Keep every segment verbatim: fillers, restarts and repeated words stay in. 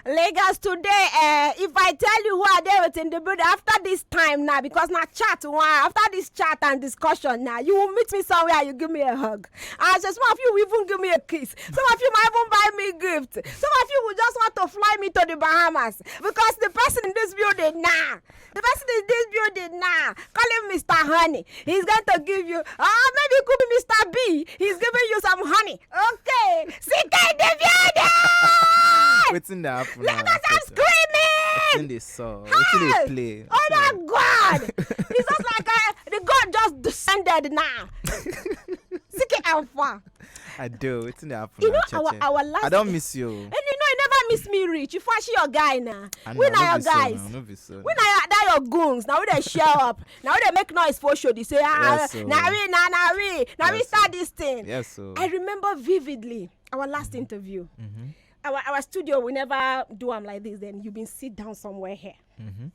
Lagos today, eh, if I tell you who I dey with in the building after this time now, because na chat one, after this chat and discussion now, you will meet me somewhere, you give me a hug. And so some of you will even give me a kiss. Some of you might even buy me gift. Some of you will just want to fly me to the Bahamas because the person in this building now, the person in this building now, call him Mister Honey. He's going to give you, or maybe it could be Mister B. He's giving you some honey. Okay, C K in the building! Wetin dey happen now? Lagos, I'm screaming! Wetin dey sup? Wetin dey play? Oh my God! It's just like uh, the God just descended now. C K Alpha. I do. Wetin dey happen You now? know our Cheche? our last. I don miss you. And you know, you never miss me, Rich. You flashy your guy now. I We know, na no your be so guys. Now, no be so. We na your, that your goons. Now we dey show up. Now we dey make noise for show. They say, ah, Yes, so. Now we, now, now we, now we Yes, start so. This thing. Yes, so. I remember vividly our last interview. Mm-hmm. Our our studio, we never do am like this. Then you been sit down somewhere here. Mm-hmm.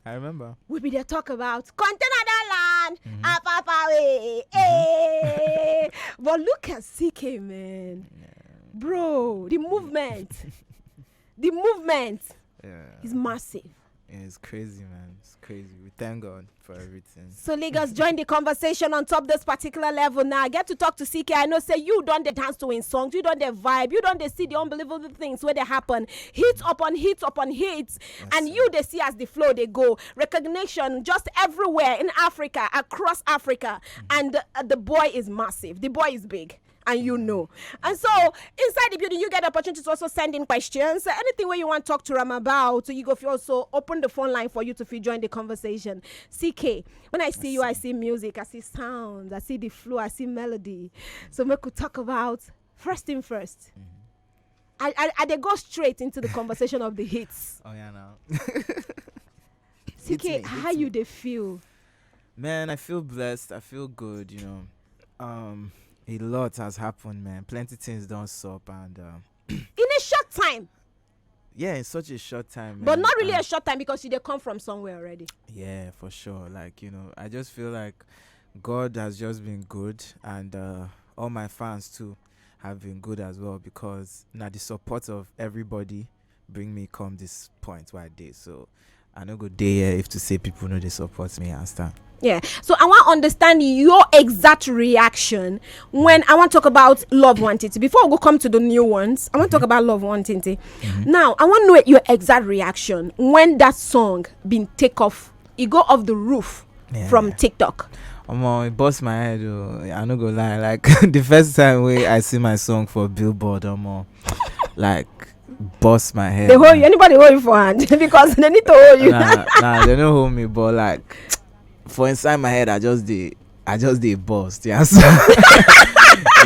I remember. We be dey talk about container that land, Mhm. Apapa way. Eh. But look at C K, man. Bro, the movement. The movement Yeah. is massive. It's crazy, man. It's crazy. We thank God for everything. So Lagos, join the conversation on top this particular level now. Get to talk to C K. I know say you don dey dance to him songs, you don dey vibe, you don dey see the unbelievable things wey dey happen. Hit upon hit upon hits, and you dey see as the flow dey go. Recognition just everywhere in Africa, across Africa, and uh, the boy is massive. The boy is big. And you know. And so, inside the building, you get the opportunity to also send in questions. Uh, anything where you want to talk to Ram about, you go fi also open the phone line for you to fi join the conversation. C K, when I see you, I see music, I see sounds, I see the flow, I see melody. So, make we talk about first thing first. I, I, I dey go straight into the conversation of the hits. Oh yeah, now. C K, Hit me, how hit you me. Dey feel? Man, I feel blessed. I feel good. You know, um, a lot has happened, man. Plenty things don sup, and um, In a short time, yeah, in such a short time, but man, not really and- a short time because you dey come from somewhere already. Yeah, for sure. Like, you know, I just feel like God has just been good, and uh, all my fans too have been good as well, because now the support of everybody bring me come this point where I dey. So I no go dey here if to say people no dey support me, understand? Yeah. So I want to understand your exact reaction when I want to talk about Love Wanted. Before we go come to the new ones, I want to talk about Love Wanted. Now, I want to know your exact reaction when that song been take off. It go off the roof Yeah. From TikTok. Omo, it bust my head. Oh, I no go lie. Like the first time wey I see my song for Billboard, omo, like bust my head. They hold Man. You. Anybody hold you for hand because they need to hold you. Nah, nah, they don't hold me, but like for inside my head, I just dey, I just dey bust. You understand?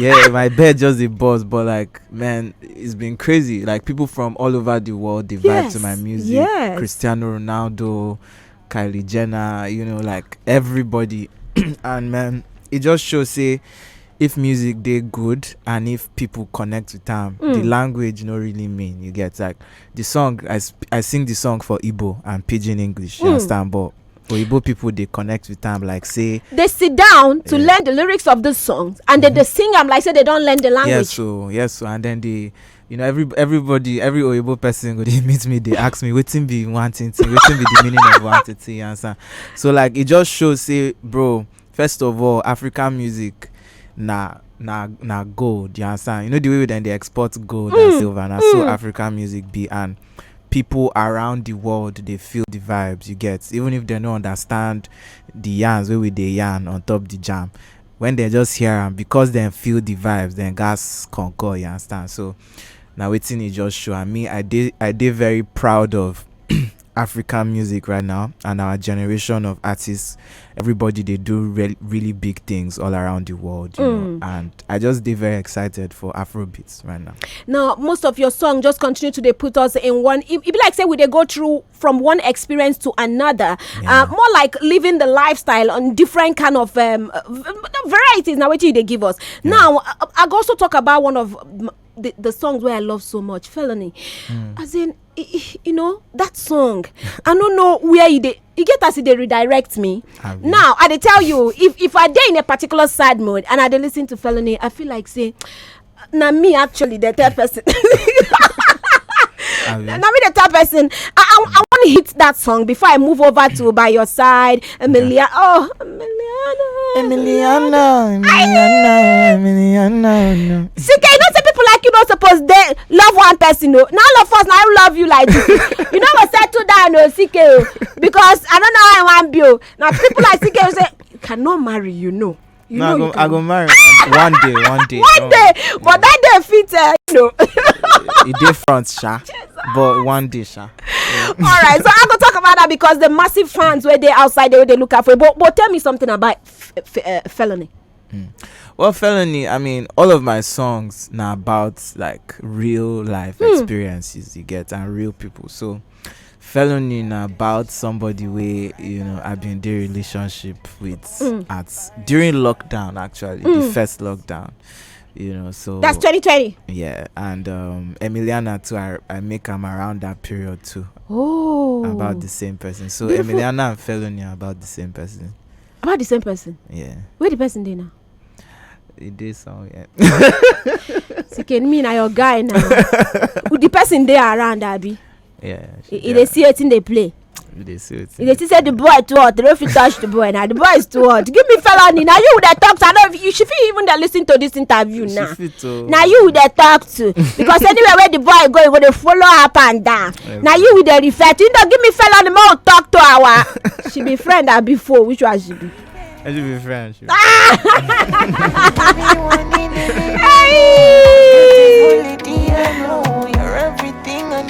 Yeah, my bed just dey bust. But like, man, it's been crazy. Like people from all over the world, they vibe to my Yes, music. Yes. Cristiano Ronaldo, Kylie Jenner, you know, like everybody. And man, it just shows say if music dey good and if people connect with am, the Mm. language no really mean. You get, like, the song I sp- I sing the song for Igbo and Pidgin English. You Mm. Understand? But Oyibo people dey connect with am like say They sit down to Yeah. Learn the lyrics of the songs and then they sing them like say they don't learn the language. Yes, so yes, so and then the you know every everybody, every Oyibo person go dey meet me, they ask me wetin be wanting thing, wetin be the meaning of wanting thing, you understand? So like it just shows say, bro, first of all, African music na na na gold, you understand? You know the way then they export gold and Mm, silver, na so mm. African music be, and people around the world they feel the vibes, you get, even if they don't understand the yarns wey we dey yarn on top the jam. When they just hear am, because they feel the vibes, then gas concur, you understand? So now waiting it just show. And me, I did I did very proud of African music right now and our generation of artists. Everybody they do re- really big things all around the world, you Mm. know. And I just did very excited for Afrobeats right now. Now, most of your song just continue to they put us in one. It, it be like say we they go through from one experience to another. Yeah. Uh, more like living the lifestyle on different kind of um, uh, v- v- varieties. Now, what do they give us? Now, I, I go also talk about one of m- the, the songs where I love so much, Felony. Mm. As in, i- i- you know, that song. I don't know where you they. You get as they redirect me. Abi? Now, I dey tell you, if if I dey in a particular sad mood and I dey listen to Felony, I feel like say, na me actually the third person. Now me the third person. I, I, I want to hit that song before I move over to By Your Side, Emiliana. Oh, Emiliana. Emiliana, Emiliana, Emiliana. C K, you know say people like you not supposed they love one person. No, now all of us now love you like this. You know what settle down, no, C K, oh, because I don't know how I want to be. Oh. Now people like C K will say, "You cannot marry, you know." You No, know I go, you I go can. Marry one, one day, one day. One No. Day, but that day fit, uh, you know. E dey front, sha. But one day, sha. All right, so I go talk about that because the massive fans where they outside, they, they look out for it. But, but tell me something about f- f- uh, Felony. Well, Felony, I mean, all of my songs now about, like, real life experiences you get and real people. So, Felony na about somebody wey, you know, I been dey relationship with at during lockdown, actually, the first lockdown, you know. So That's twenty twenty. Yeah, and um Emiliana too, I, I make am around that period too. Oh. About the same person. So Beautiful. Emiliana and Felony are about the same person. About the same person. Yeah. Where the person dey now? E dey somewhere. C K, me na your guy now. With the person dey around, abi? Yeah. She E e get- dey see wetin dey play. E dey see wetin E dey see say the boy too hot. They don't fit touch the boy now. The boy is too hot. Give me Felony. Now you that talk. I know if you should fit even dey listen to this interview She now. Fit to. Now you that talk to because anywhere where the boy go, you go to follow up and down. Yes. Now you with the refer to. You know, give me Felony. More talk to our. She be friend that before. Which one she be? Ẹ ṣì fi French.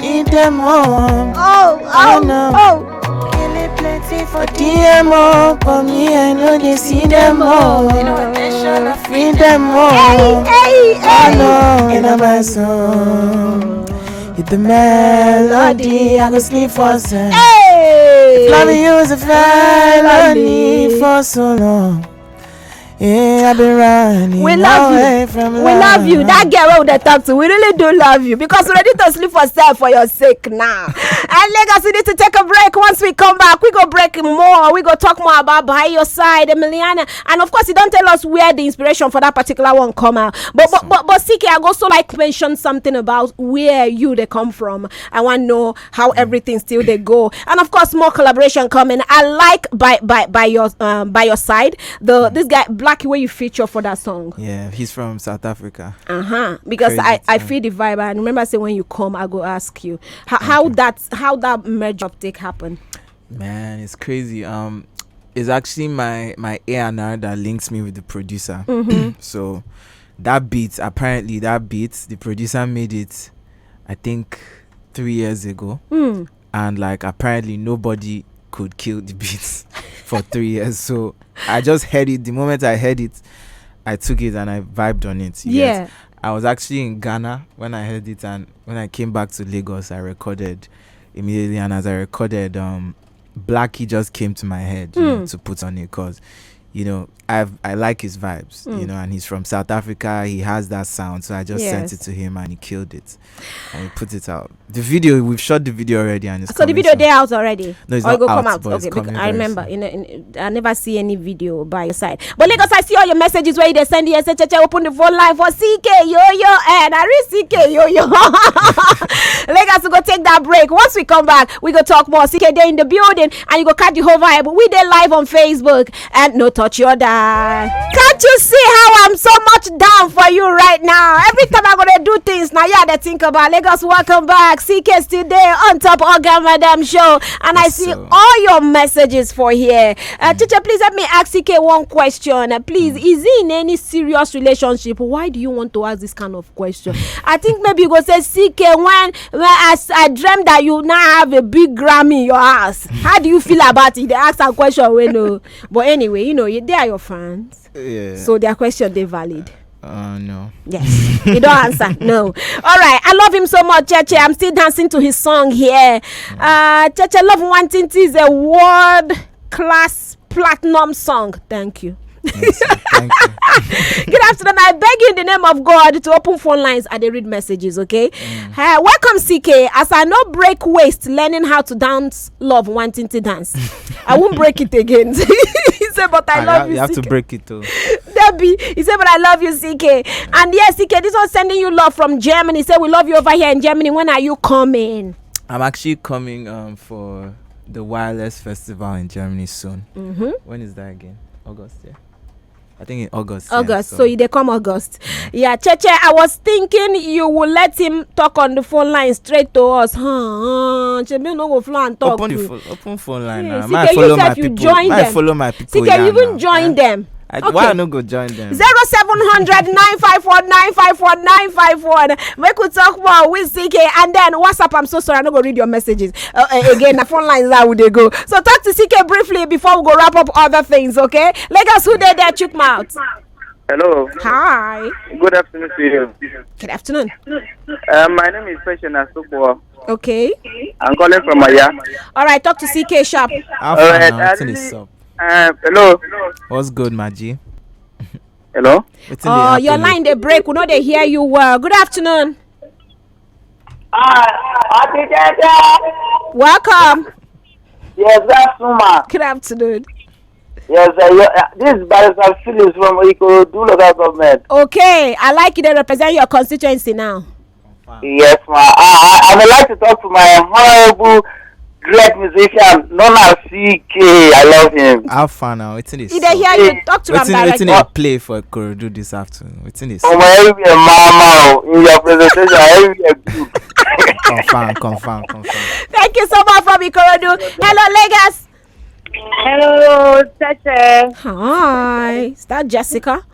Need them all. Oh, oh, no. Oh. Kill it plenty for D M O, but me, I know they see them all. Free them all. Hey, hey, hey. Oh, no, in my soul. It's the melody, I go sleep for sir. Hey! Loving you is a felony for so long. Yeah, I've been running We love away you. From We love you. That girl we dey talk to, we really do love you because we ready to sleep for sir for your sake now. And Lagos, we need to take a break. Once we come back, we go break more. We go talk more about By Your Side, Emiliana. And of course, you don't tell us where the inspiration for that particular one come out. But but but, but C K, I also like mention something about where you they come from. I want to know how everything still they go. And of course, more collaboration coming. I like By By By Your um, By Your Side. The this guy Black where you feature for that song. Yeah, he's from South Africa. Uh huh. Because Crazy I I time. Feel the vibe. I remember say when you come, I go ask you how, how that how that merge uptake happened. Man, it's crazy. Um, it's actually my my A and R that links me with the producer. So that beat, apparently that beat, the producer made it, I think, three years ago, and like apparently nobody could kill the beat for three years. So I just heard it. The moment I heard it, I took it and I vibed on it. You get? Yeah. I was actually in Ghana when I heard it, and when I came back to Lagos, I recorded immediately. And as I recorded, um, Blackie just came to my head, you know, to put on it because, you know, I I like his vibes, you know, and he's from South Africa. He has that sound, so I just sent Yes. It to him and he killed it, and he put it out. The video, we've shot the video already, and it's So the coming video soon. There out already. No, it's Or not it go come out. Out, but it's Okay, because coming I very remember. soon. In, in, I never see any video By Your Side. But Lagos, I see all your messages where you dey send here. Say, Cheche, open the phone line for C K Yo Yo. And I read C K Yo Yo. Lagos, we go take that break. Once we come back, we go talk more. C K dey in the building, and you go catch the whole vibe. We dey live on Facebook and no touch your dad. Can't you see how I'm so much down for you right now? Every time I gonna do things, now yeah, they think about Lagos. Welcome back, C K still there on top of Madam Show, and I Yes, see sir. All your messages for here. Uh, Teacher, please let me ask C K one question. Uh, please, is he in any serious relationship? Why do you want to ask this kind of question? I think maybe you go say C K when when I, s- I dreamt that you now have a big Grammy in your house. How do you feel about it? They ask a question we know. But anyway, you know, you, they are your fans. Yeah. So their question they valid. Uh, no. Yes. You don't answer. No. All right. I love him so much, Cheche. I'm still dancing to his song here. Uh, Cheche Love One Tinti is a world class platinum song. Thank you. Yes, sir. Thank you. Good afternoon. I beg you in the name of God to open phone lines. I dey read messages, okay? Uh, welcome, C K. As I no break waist learning how to dance love wanting to dance, I won't break it again. He said, but I Ah, you love have, you, you have to C K. Break it too. Debbie, he said, but I love you, C K. And yes, C K, this one sending you love from Germany. Say, we love you over here in Germany. When are you coming? I'm actually coming um, for the Wireless Festival in Germany soon. Mm-hmm. When is that again? August, yeah. I think in August. Yeah, August, so so you dey come August. Yeah, Cheche, I was thinking you will let him talk on the phone line straight to us. Huh, huh. Cheche, no go flow and talk. Open the phone, open phone line Yeah, now. See, Might can you follow sef, my you people. Join Might them. Follow my people. See, can you yarn even now, join eh? Them? I, Okay. Why I no go join them? Zero seven hundred nine five one nine five one nine five one. Make we talk more with C K and then WhatsApp. I'm so sorry, I no go read your messages. Uh, uh, again, the phone lines that would they go. So talk to C K briefly before we go wrap up other things, okay? Lagos, who dey there? Chook mouth. Hello. Hi. Good afternoon to you. Good afternoon. Uh, my name is Patient Asukwa. Okay. I'm calling from Aya. All right, talk to C K sharp. How All far right, now? I Wetin dey really, sup? Uh, hello. What's good, my G? Hello. Wetin dey Oh, your happen? Line dey break. We no dey hear you well. Good afternoon. Ah, happy Dada. Welcome. Yes, that's Suma. Good afternoon. Yes, uh, you- uh, this is Barrister Phillips from Ikorodu local government. Okay, I like you. They represent your constituency now. Yes, ma. I, I, I would like to talk to my honorable great musician known as C K. I love him. How far now? Wetin dey He dey sup? Hear you. Talk to am Wetin wetin direct. Dey play for Ikorodu this afternoon? Wetin dey Omo sup? Everywhere mama o, in your presentation everywhere good. Confirm, confirm, confirm. Thank you so much from Ikorodu. Hello, Lagos. Hello, Tete. Hi, is that Jessica?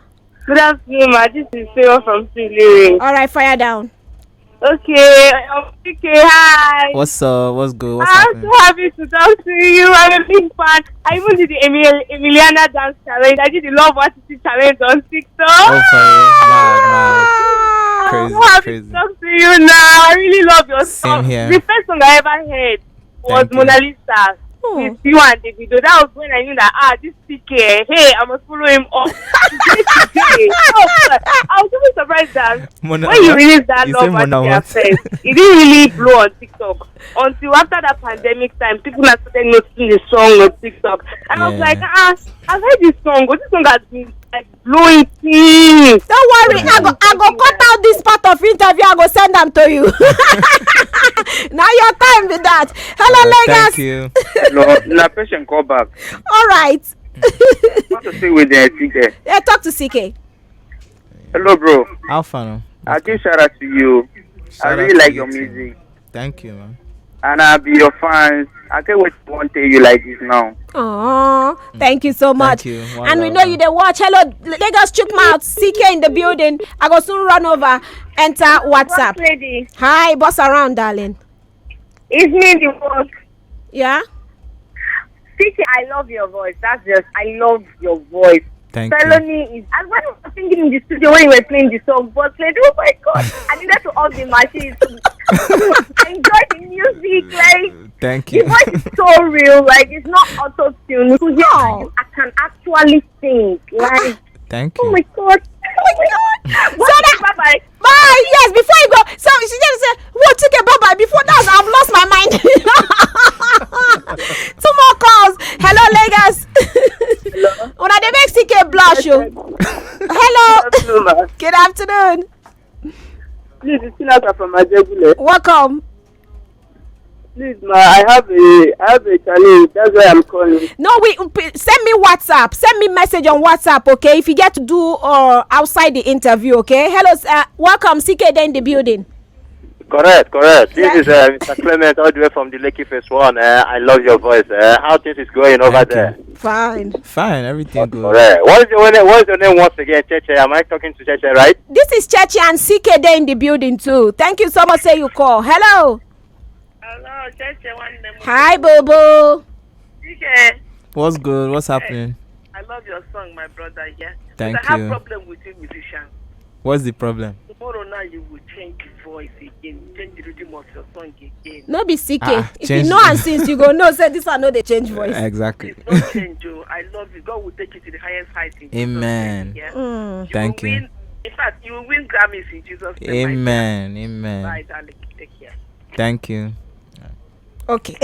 Good afternoon, ma. This is Sarah from Sydney. All right, fire down. Okay, um, okay, hi. What's up? What's good? What's I'm happening? So happy to talk to you. I'm a big fan. I even did the Emil- Emiliana dance challenge. I did the Love What It Is challenge on TikTok. Oh, for real? Mad, mad. I'm Crazy, so happy crazy. To talk to you now. I really love your Same song. Here. The first song I ever heard was Thank you. Mona Lisa. Oh. With you and Davido. That was when I knew that ah, this P K, hey, I must follow him up. Today, today. Oh, God. I was even surprised that Mona, when you what? Released that You say love Mona at what? First, it didn't really blow on TikTok until after that pandemic time. People now started noticing the song on TikTok, and I was Yeah. Like, ah, I've heard this song, but this song has been like blowing things. Don't worry, I go, I go cut out this part of interview. I go send them to you. Now your time with that. Hello, Uh, Lagos. Thank you. No, na patient call back. All right. Want to stay with the C K. Yeah, talk to C K. Hello, bro. How far now? I give shout out to you. Shout I really out to like you your too. Music. Thank you, man. And I'll be your fans. I can't wait to one day you like this now. Aw, thank you so much. Thank you. One And we love, know man. You dey watch. Hello, Lagos Chook Mouth, C K in the building. I go soon run over, enter WhatsApp. Boss lady. Hi, boss around, darling. It's me, the work. Yeah? C K, I love your voice. That's just, I love your voice. Thank you. Felony is. And when I was singing in the studio when you were playing the song, but like, oh my God, I needed to off the machine to enjoy the music. Like, Thank the you. Voice is so real. Like, it's not auto tune. To hear Oh. You, I can actually sing. Like, Thank oh you. My God. Oh my God. So that, bye bye. Bye. Yes, before you go. So she just said, what took a bye bye? Before that, I've lost my mind. Two more calls. Hello, Lagos. Hello. Una dey make C K blush o. Hello. Good afternoon, ma. Good afternoon. Please, it's Sinatra from Ajegule. Welcome. Please, ma, I have a, I have a challenge. That's why I'm calling. No, we p- send me WhatsApp. Send me message on WhatsApp, okay? If you get to do uh, outside the interview, okay? Hello, s- uh, welcome, C K there in the building. Correct, correct. This Yeah. Is uh, Mister Clement all the way from the Lekki Phase One. Uh, I love your voice. Uh, how things is going over Thank there? You. Fine. Fine, everything good. Correct. What's your name? What's your name once again, Cheche? Am I talking to Cheche, right? This is Cheche and C K there in the building too. Thank you so much. Say you call. Hello. Hello, Cheche, one name. Hi, boo boo. Cheche. What's good? What's happening? I love your song, my brother. Yeah. Thank But I have you. Problem with you, musician. What's the problem? Tomorrow now you will change it. voice again, change the rhythm of your song again. No be C K. Ah, If you change know and since you go know say this one no dey change voice. Exactly. Please don't change, oh. I love you. God will take you to the highest height in Jesus' Amen. name. Yeah. Mm, You Thank will you. Win, in fact, you will win Grammys in Jesus' name. My dear. Amen. Amen. Bye, darling. Take care. Thank you. okay.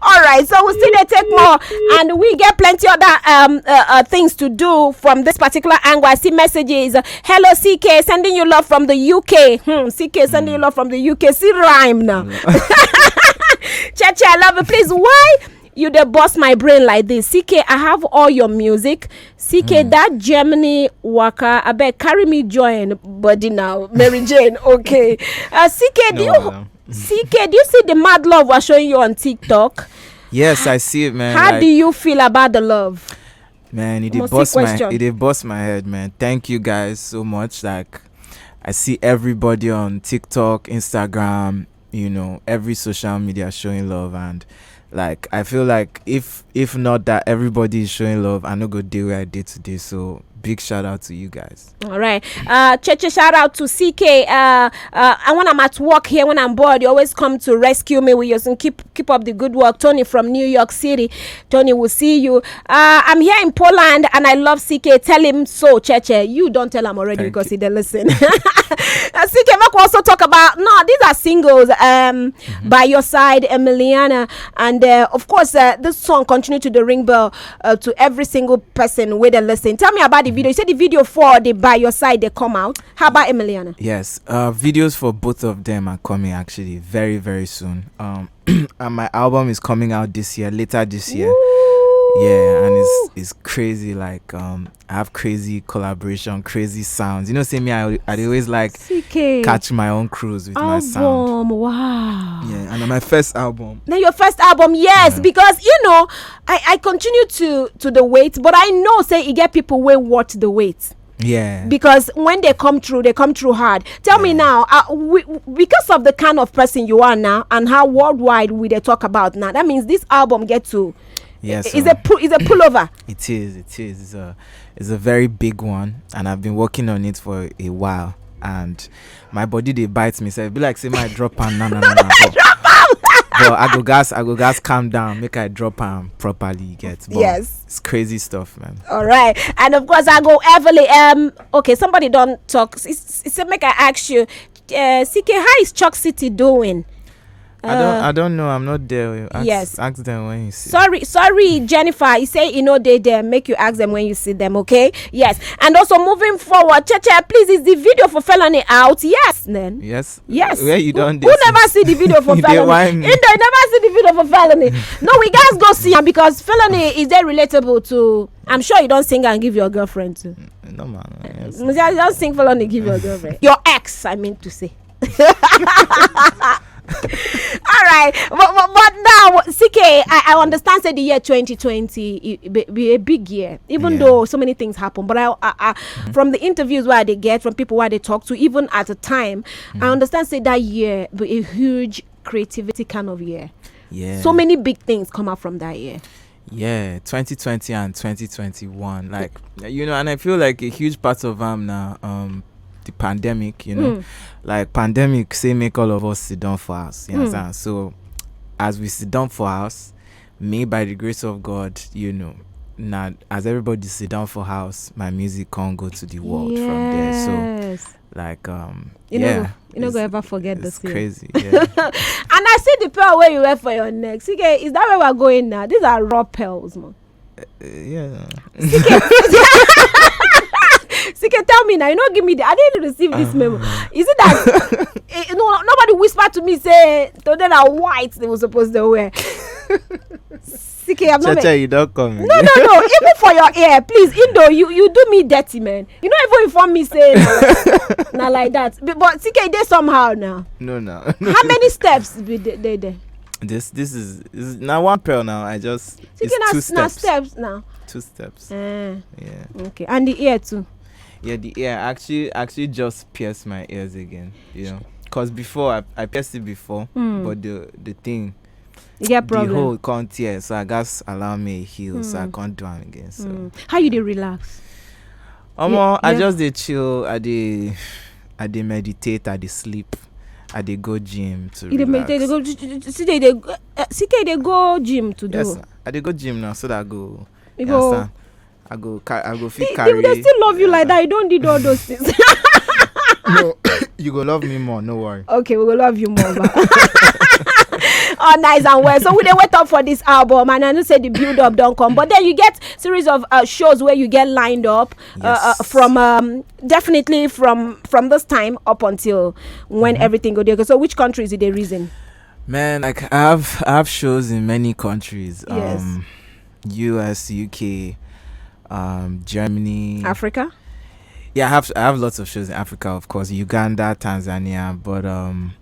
All right, so we still dey take more, and we get plenty other um uh, uh, things to do from this particular angle. I see messages. Hello, C K, sending you love from the U K. Hmm, C K sending you love from the U K. See rhyme now. Cheche, I love it. Please, why you dey burst my brain like this? C K, I have all your music. C K, that Germany waka, abeg carry me join body now. Mary Jane, okay. Uh, C K, do No you wahala. C K, do you see the mad love we're showing you on TikTok? Yes, I see it, man. How Like, do you feel about the love? man, it dey Must see bust my question. it dey bust my head, man. Thank you guys so much. Like, I see everybody on TikTok, Instagram, you know, every social media showing love, and like, I feel like if if not that everybody is showing love, I no go dey where I dey today. So big shout out to you guys. All right. Uh, Cheche, shout out to C K. Uh, uh, and when I'm at work here, when I'm bored, you always come to rescue me with your song. Keep keep up the good work. Tony from New York City. Tony will see you. Uh, I'm here in Poland and I love C K. Tell him so, Cheche. You don't tell him already Thank because you. He dey listen. Uh, C K, make we also talk about, no, these are singles. Um, By Your Side, Emiliana. And uh, of course, uh, this song continue to the ring bell uh, to every single person where they listen. Tell me about the video. You said the video for the By Your Side they come out. How about Emiliana? Yes, uh, videos for both of them are coming actually very, very soon. Um, and my album is coming out this year, later this year. Yeah, and it's it's crazy. Like, um, I have crazy collaboration, crazy sounds. You know, say me, I I dey always like C K. Catch my own cruise with my sound. Album, wow. Yeah, and my first album. Now your first album, yes, Yeah. Because you know, I I continue to to the wait, but I know say you get people where watch the wait. Yeah. Because when they come through, they come through hard. Tell me Yeah. Now, uh, we, because of the kind of person you are now and how worldwide we they talk about now, that means this album get to Yeah, is so- a pu- is a pullover. It is, it is. It's a, it's a very big one, and I've been working on it for a while. And my body they bite me, so it be like say my drop and no, no, no, no. But, but I go gas, I go gas, calm down, make I drop am properly. You get? But Yes. It's crazy stuff, man. All right, and of course I go heavily. Um, okay, somebody don't talk. It's, it's, it's make I ask you, uh, C K, how is Chuck City doing? I don't, I don't know. I'm not there. Ask, Yes. Ask them when you see. Sorry, sorry, Jennifer. You say you know they there. Make you ask them when you see them, okay? Yes. And also moving forward, Cheche, please, is the video for Felony out? Yes, then. Yes. Yes. Where you Who- don't. Who never see the video for They Felony? whine You me. know, you never see the video for Felony. No, we guys go see him because Felony is there relatable to. I'm sure you don't sing and give your girlfand too. No man. Yes. Muzi, I don't sing Felony give your girlfriend. Your ex, I mean to say. All right, but, but, but now, C K, I, I understand say the year twenty twenty it be, be a big year, even Yeah. though so many things happen. But I, I, I from the interviews where they get from people where they talk to, even at the time, I understand say that year be a huge creativity kind of year. Yeah. So many big things come out from that year. Yeah, twenty twenty and twenty twenty-one. Like, you know, and I feel like a huge part of am now, um, the pandemic, you know, Mm. like, pandemic say make all of us sit down for house, you Mm. understand? So as we sit down for house, me, by the grace of God, you know, now as everybody sit down for house, my music can't go to the world from there. So, Yes. Like, um, You know, yeah, go- you no go it's- ever forget this it's thing. Crazy. Yeah. And I see the pearl where you wear for your neck. See, is that where we're going now? These are raw pearls, man. Uh, yeah. See, tell me now. You know, give me the. I didn't receive this memo. Is it that? Eh, no, nobody whispered to me say today na white they were supposed to wear. C K, I'm not. Cheche, you don't come. No, no, no. Even for your ear, please. Indo, you you do me dirty, man. You know, even inform me say na, na like that. But, but C K dey somehow now. No, no. How many steps be dey dey there? This this is, is now one pearl now. I just C K it's na two na steps. Steps now. Two steps. Eh, Yeah. okay, and the ear too. Yeah, the ear actually actually just pierced my ears again. You know, cause before I, I pierced it before, Hmm. but the the thing You get the problem. hole can't tear, so I guys allow me heal, so I Hmm. can't do it again. So Mm. How you dey relax? Omo, I Yeah. just dey chill. I dey I dey meditate, I dey sleep, I dey go gym to You dey relax. Meditate, dey go, see, dey, dey, uh, C K dey go gym to do. Yes, sir. I dey go gym now so that I go. You You go- understand? I go, ca- I go fit They, carry. They, they still love you like that. You don't need all those things. No, you go love me more. No worry. Okay, we will love you more. But all nice and well. So we dey wait up for this album, and I know say the build up don't come. But then you get series of uh, shows where you get lined up uh, uh, Yes. from um, definitely from from this time up until when everything go there. So which countries did they reason? Man, like I have I have shows in many countries. Yes. Um, U S, U K, um, Germany. Africa. Yeah, I have I have lots of shows in Africa, of course, Uganda, Tanzania, but um,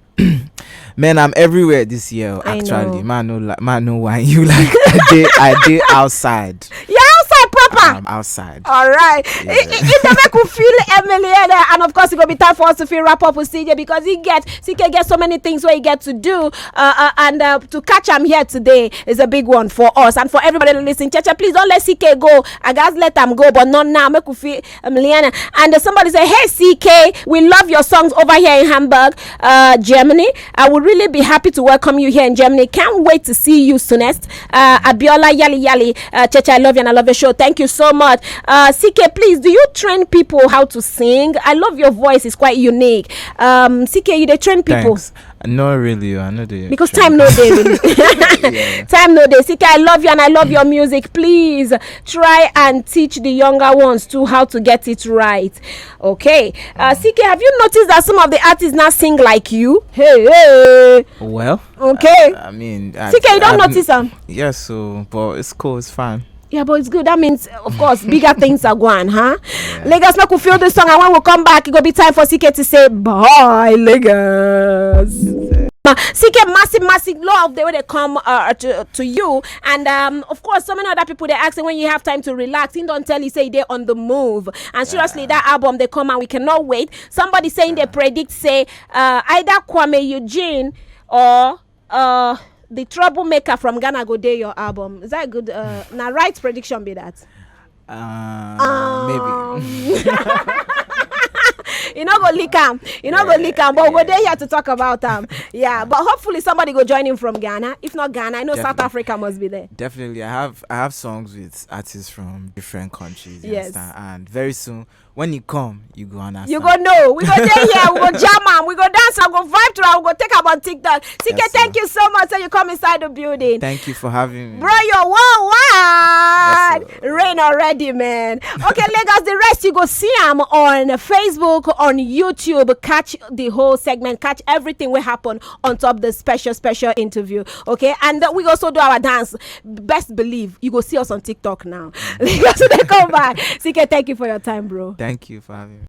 man, I'm everywhere this year. I Actually, know. Man, no, li- man, no, why you like? I did, I did outside. Yeah, outside proper. Um, outside. All right. It, it, it dey make you feel a millionaire, and of course, it go be time for us to feel wrap up with C K because he get C K get so many things where he get to do, uh, uh, and uh, to catch him here today is a big one for us and for everybody listening. Cheche, please don't let C K go. I guys let them go, but not now. Make you feel a millionaire. And uh, somebody say, "Hey C K, we love your songs over here in Hamburg, uh, Germany. I would really be happy to welcome you here in Germany. Can't wait to see you soonest." Uh, Abiola Yali Yali, uh, Cheche, I love you and I love your show. Thank you so much. Uh, C K, please, do you train people how to sing? I love your voice; it's quite unique. Um, C K, you dey train people. Thanks. Not really. I know they Because time no dey really. Time no dey. C K, I love you and I love your music. Please try and teach the younger ones too how to get it right. Okay. Uh, C K, have you noticed that some of the artists now sing like you? Hey, hey. Well, Okay. I mean, I, C K, you don't I- notice am? Yes, so but it's cool. It's fine. Yeah, but it's good. That means, uh, of course, bigger things are going, huh? Lagos, make we feel this song, and when we come back, it go be time for C K to say bye, Lagos. Uh, C K, massive, massive love the way they come uh, to, to you, and um, of course, so many other people they ask when you have time to relax. He don't tell you say they on the move, and seriously, that album they come and we cannot wait. Somebody saying they predict say uh, either Kwame Eugene or uh, the troublemaker from Ghana go dey your album. Is that a good? Uh, na right prediction be that. Uh, maybe. You know go leak am. You know go leak am. But we go dey here to talk about am. Yeah, but hopefully somebody go join him from Ghana. If not Ghana, I know South Definitely. Africa must be there. Definitely, I have I have songs with artists from different countries. You Yes. Understand? And very soon, when you come, you go understand. You go know. We go dey here. We go jam am. We go dance. I go vibe to am. We go take am on TikTok. C K, Yes, thank sir. You so much. So you come inside the building. Thank you for having me. Bro, you're worldwide. Yes, sir. Rain already, man. Okay, Lagos, the rest you go see am on Facebook, on YouTube. Catch the whole segment, catch everything will happen on top the special, special interview. Okay, and uh, we also do our dance. Best believe you go see us on TikTok now. Lagos, they come by. C K, thank you for your time, bro. Thank you for having me.